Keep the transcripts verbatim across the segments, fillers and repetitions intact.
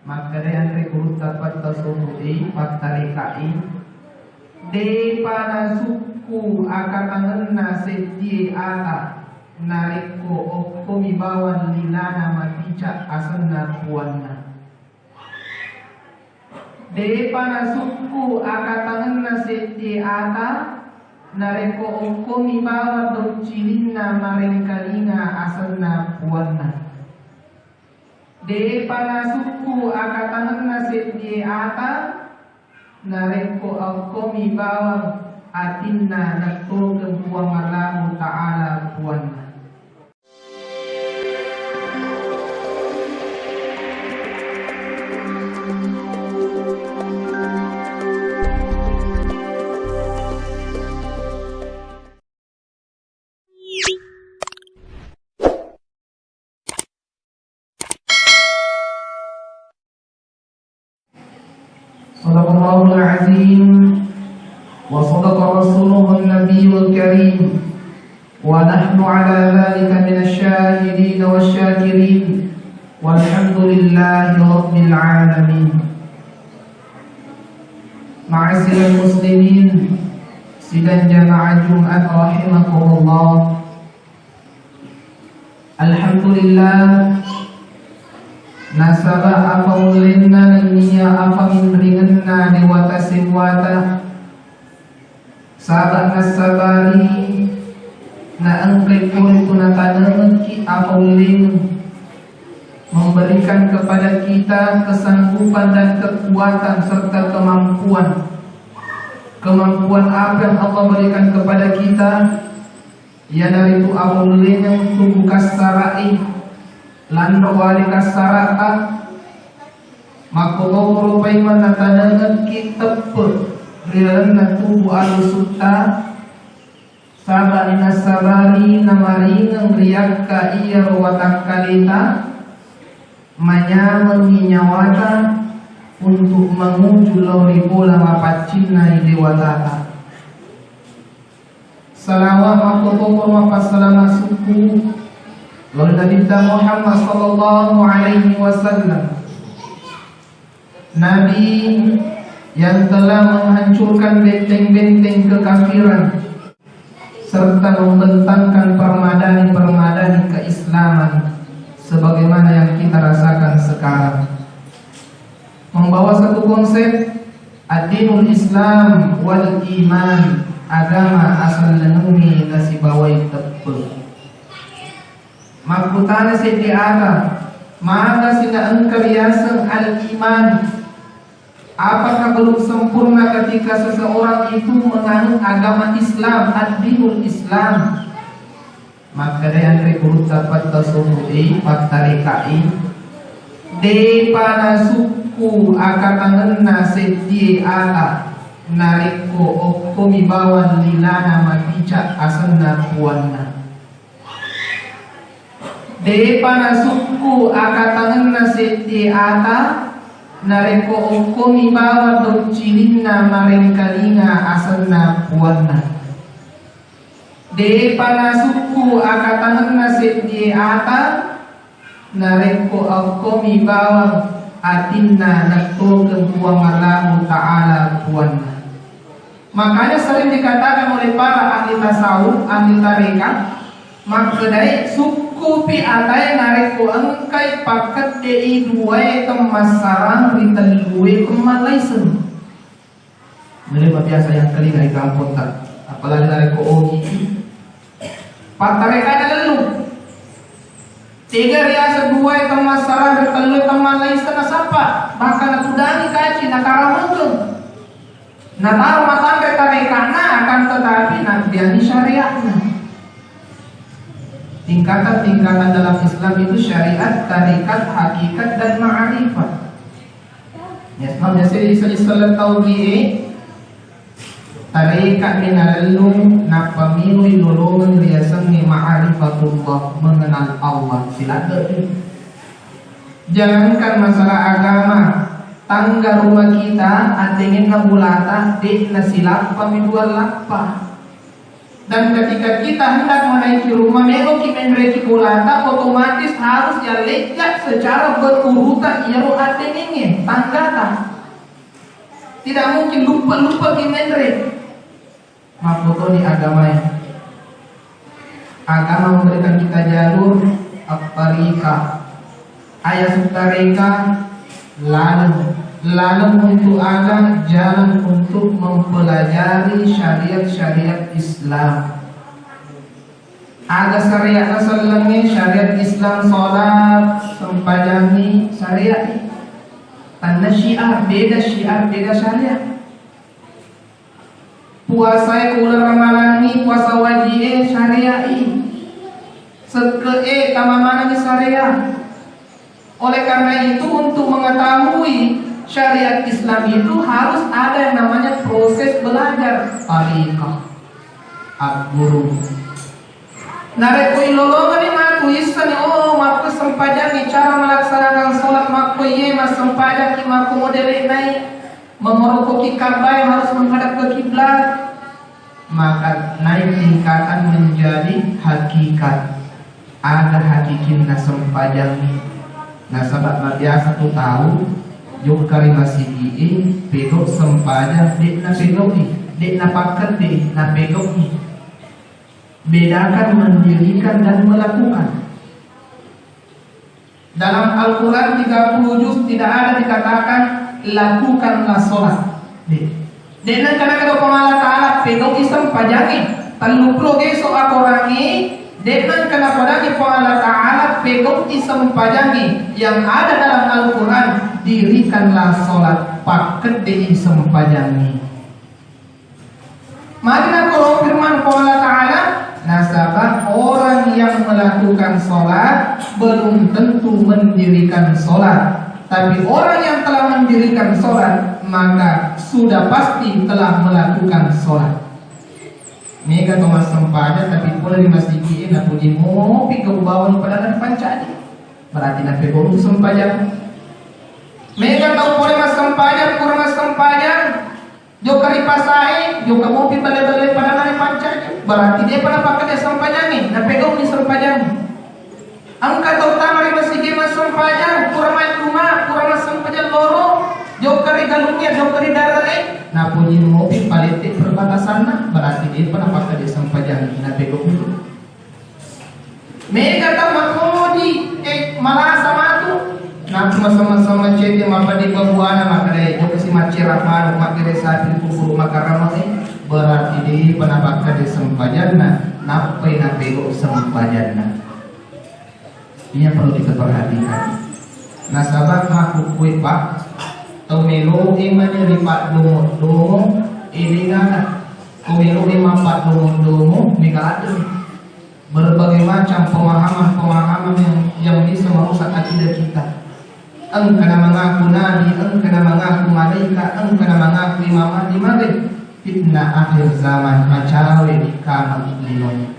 Makkedai anre gurutta patta suru'i, pattarekai, de'pa nasukku akatangenna seddie ata narekko okkomi bawang lilana matica asenna puanna. De'pa nasukku akatangenna seddie ata narekko okkomi bawang doccilinna marengkalinga asenna puanna. De'pa nasukku akatangenna seddie ata narekko okkomi bawang atinna nettokeng Puang Allahu Ta'ala puanna. صدق الله العظيم وصدق رسوله النبي الكريم ونحن على ذلك من الشاهدين والشاكرين والحمد لله رب العالمين. معاشر المسلمين, sidang jamaah Jumat rahimakumullah. Alhamdulillah, nasaba appaullenna nennia apaminringenna dewata sewwata, saba nassabari naengkai pole tu natanengekki apaullengeng, memberikan kepada kita kesanggupan dan kekuatan serta kemampuan, kemampuan apa yang Allah berikan kepada kita, iyanaritu amullengeng tubu kassara'i, lanro wali kassara'ta, makkotoparo paimeng natanengekki teppe ri lalenna tubu alusutta, saba nassabari namaringeng riakka iyaro watakkaleta, manyamengngi nyawata untuk manguju lao ri bola mapaccinna ri dewatata. Salawat makkotoparo mappassalama sukku lao ri Nabitta Muhammad sallallahu alaihi wasallam, Nabi yang telah menghancurkan benteng-benteng kekafiran serta membentangkan permadani-permadani keislaman sebagaimana yang kita rasakan sekarang. Membawa satu konsep, ad-dinul Islam wal iman, agama asallengengnge nasibawai teppe. Makkutana seddi aga, maga sina engka riaseng al-iman? Apakah belum sempurna ketika seseorang itu menganut agama Islam, ad-dinul Islam? Makkedai anre gurutta patta suru'i, pattarekai, de'pa nasukku akatangenna seddie ata narekko okkomi bawang lilana matica asenna puanna. De'pa nasukku akatangenna seddie ata narekko okkomi bawang doccilinna marengkalinga asenna puanna. De'pa nasukku akatangenna seddie ata narekko okkomi bawang atinna nettokeng Puang Allahu Ta'ala puanna. Makanya sering dikatakan oleh para ahli tasawuf, ahli tarekat, makkedai sukkupi atae narekko engkai pakkedde'i duae temmassarang ri tellue temmallaiseng. Mele mabiasa yang kelinga di kampung ta, apalagi narekko ogi. Pattarekana lellu. Tega riaseng duae temmassarang ri tellue temmallaiseng nasappa, bahkan natudangi kaci, nakaramengkeng. Nataro matanre tarekana, akan tetapi nabiani syariatna. Tingkatan-tingkatan dalam Islam itu syariat, tarekat, hakikat, dan ma'rifat. Ya, sebab biasa di Islam tau di tarekat ni nalellung, nappa minui lolongeng riasengnge ma'rifatullah, mengenal Allah. Siladderi. Jangankan masalah agama, tangga rumah kita, atengenna bolata, de'na silappa mi dua lappa. Dan ketika kita hendak menaiki rumah, meloki menreki bolata, otomatis harus yalleja secara berurutan iyaro addengenge, tanggata. Tidak mungkin lupa-lupa ki menre. Makkotoni agamae. Agama memberikan kita jalur at-tariqah. Ayasuk tareka, laleng. Laleng untuk aga? Jalan untuk mempelajari syariat-syariat Islam. Aga syariat nasellengnge? Syariat Islam, salat, sempajangngi, syariat. Tanna syiar, beda syiar, beda syariat. Puasae uleng ramalangngi, puasa waji'e syaria'i. Sekke'e tamamanangngi syariat. Oleh karena itu, untuk mengetahui syariat Islam itu harus ada yang namanya proses belajar tariqah, at-guru. Narekko ilolongeni matu issani, oh, makko sempajangngi, cara melaksanakan sholat makko iye, massempajangki makko modele'nai. Memorokoki Ka'bah yang harus menghadap ke kiblat, maka naik tingkatan menjadi hakikat. Ada hakikinna sempajang. Nasaba mabiasa tu tau jokka ri masigi'e, pegau sempajang, de'na pegau'i, de'na pakkedde, na pegau'i. Bedakan mendirikan dan melakukan. Dalam Al-Quran tiga puluh juz tidak ada dikatakan lakukanlah sholat. De. De'na kena kata Puang Allah Ta'ala pegau'i sempajangnge. Tellu puluh geso akorangnge, de'na kena padangi Puang Allah Ta'ala pegau'i sempajangnge. Yang ada dalam Al-Quran, dirikanlah sholat, pakkedde'i sempajangnge. Magi nakkoro firman Puang Allah Ta'ala, nasaba orang yang melakukan sholat belum tentu mendirikan sholat. Tapi orang yang telah mendirikan sholat, maka sudah pasti telah melakukan sholat. Mega to massempajang, tapi pole ri masigi e napuji mopi gau bawang padana ripancaji. Berarti napegau tu sempajang. Mega tau pole massempajang, kurang massempajang. Jokka ri pasae, jokka mopi bale-bale padana ripancaji. Berarti de'pa napakkeda sempajangnge, napegau'i sempajangnge. Engka tau tama ri masigi massempajang, pura madduma, pura massempajang loro, jokka ri galungnge, jokka ri darere, napoji mopi palette perbatasanna, berarti de'pa napakkeda sempajangnge, napegau'i. Mega tau makkoji, eh, malasa matu. Nappa sama-sama cete mappade babuana makkeda, eh, jokka si maccera manu, makkeda sapi kuburu makaramang, eh, berarti de'pa napakkeda sempajanna, nappai napegau sempajanna. Ini yang perlu kita perhatikan. Nasaba makkukkue, Pak, tau meloe mani ri paddomo-domo, elengana. Tau meloe mappaddomo-domo, mega ladde. Berbagai macam pemahaman-pemahaman yang, yang bisa merusak akidah kita. Engkana mengaku nabi, engkana mengaku malaikat, engkana mengaku imam mahdi, mare fitnah akhir zaman, macawe di kamar linoe.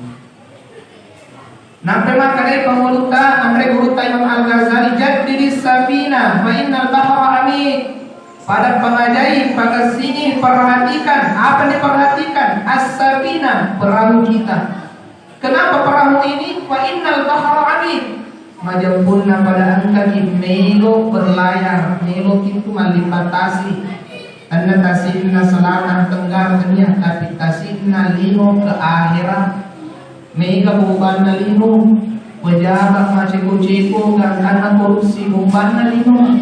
Nappa makkeda pangulutta, anre gurutta Imam Al-Ghazali, "Jaddidis safina, fa innal bahra amik." Pada pengajai, pakessingi, perhatikan. Apa yang diperhatikan? As-safina, perahu kita. Kenapa perahu ini? Fa innal bahra amik. Majeppunna pada engkaki melo berlayar, melo itu mallimbang tasi. Tenna tasi'na selatan tenggara tania, tapi tasi'na lino ke akhirat. Mega bombanna lino, pejabat maceko-ceko, gangkanna korupsi, bombanna lino.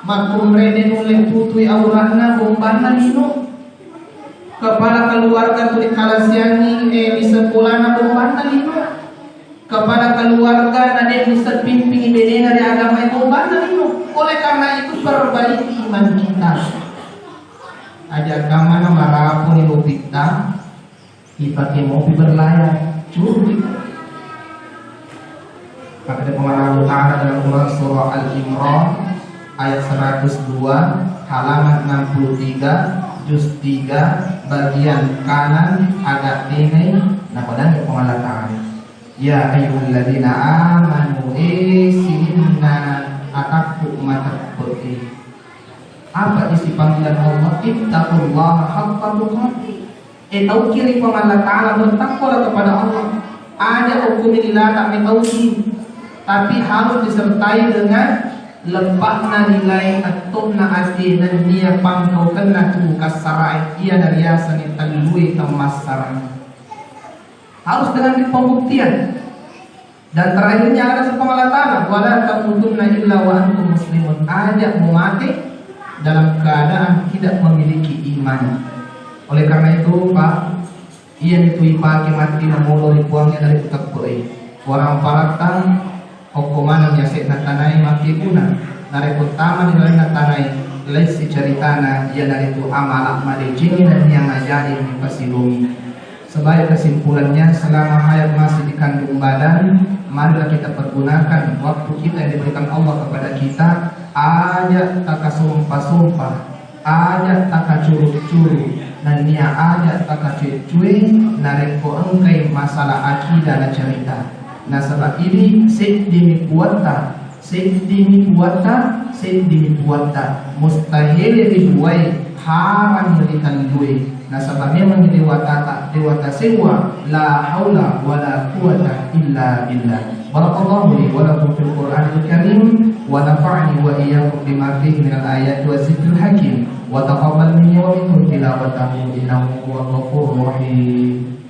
Makkunrai de nulle tutui aura'na, bombanna lino. Kepala keluarga tuli kalasiangi, eh, di sekolahna, bombanna lino. Kepala keluarga na de musepimpingi benena ri agama, bombanna lino. Oleh karena itu, perbaiki iman kita. Aja kamana marapuni lopitta, ipake mopi berlayar, curi. Makkeda Puang Allah Ta'ala dalam Quran surah Al-Imran ayat seratus dua, halaman enam puluh tiga, juz tiga, bagian kanan agak tenai, napadangi Puang Allah Ta'ala. Ya ayyuhalladzina amanu, eh, sininna atakku mateppe'e. Apa isi panggilan Allah? Ittaqullaha haqqa tuqatih. Metauki ri Puang Allah Ta'ala, bertakwalah kepada Allah. Aja hukum lilata metauki, tapi harus disertai dengan lebba'na lilai, etto'na ati, nennia pangkaukenna tu kassarae, iya nariasengnge tellue temmassarang. Harus dengan pembuktian. Dan terakhirnya ada Puang Allah Ta'ala, "Wala tamutunna illa wa antum muslimun." Aja mu mate dalam keadaan tidak memiliki iman. Oleh karena itu, Pak, iyanitu ipake matti namolo ri Puang iyanaritu teppe'e. Warang paratta, okko maneng yase'na tanae makkebuna. Narekko tama ni lalenna tanae, laissi ceritana iyanaritu amala madecengngi nennia majadi ni pasilongi. Sebagai kesimpulannya, selama hayat masih dikandung badan, marilah kita pergunakan waktu kita yang diberikan Allah kepada kita, aja takasompa-sompa, aja takacuru-curu, nennia aja takacue-cue narekko engkai masalah akidah na cerita. Nasaba idi seddimi puatta, seddimi puatta, seddimi puatta. Mustahil ribuai, haram ritellue. Nasaba memang dewatata, dewata sewwa, la haula wala quwata illa billah. Barakallahu li wa lakum fil Qur'anil Karim, wa nafa'ani wa iyyakum bima fihi minal ayati wa zikril hakim, wa taqabbal minni wa minkum tilawatahu, innahu huwal ghafurur rahim.